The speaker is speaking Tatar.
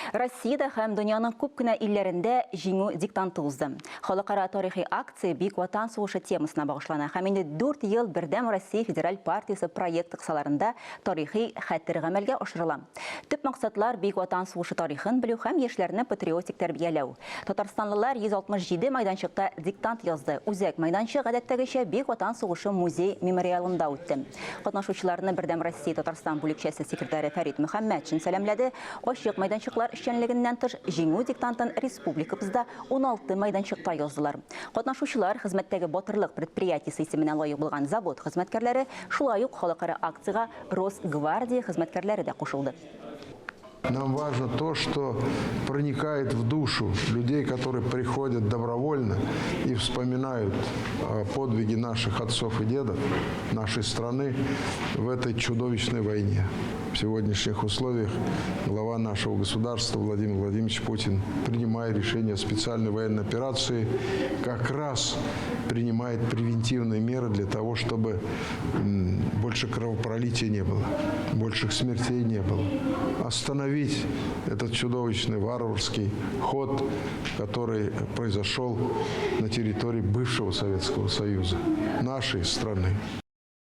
Россиядә һәм дөньяның күп кенә илләрендә Җиңү диктанты узды. Халыкара тарихи акция Бөек Ватан сугышы темасына багышлана һәм инде дүрт ел Бердәм Россия федераль партиясе проекты кысаларында тарихи хәтер гамәлгә ашырыла. Төп максатлар, Бөек Ватан сугышы тарихын белү һәм яшьләрне патриотик тәрбияләү. Татарстанлылар 167 майданчыкта диктант язды. Үзәк майданчык, гадәттәгечә, Бөек Ватан сугышы музей-мемориалында үтте. Катнашучыларны Бердәм Россия Татарстан бүлекчәсе секретаре Фәрит Мөхәммәтшин сәламләде. Ачык майданчыклар эшчәнлегеннән тыш, Җиңү диктантын республикабызда 16 майданчыкта яздылар. Катнашучылар, хезмәттәге батырлык предприятиесе исеменә лаек булган завод хезмәткәрләре, шулай ук халыкара акциягә Росгвардия хезмәткәрләре дә кушылды. Нам важно то, что проникает в душу людей, которые приходят добровольно и вспоминают подвиги наших отцов и дедов, нашей страны в этой чудовищной войне. В сегодняшних условиях глава нашего государства Владимир Владимирович Путин, принимая решение о специальной военной операции, как раз принимает превентивные меры для того, чтобы больше кровопролития не было, больших смертей не было. Остановить этот чудовищный варварский ход, который произошел на территории бывшего Советского Союза, нашей страны.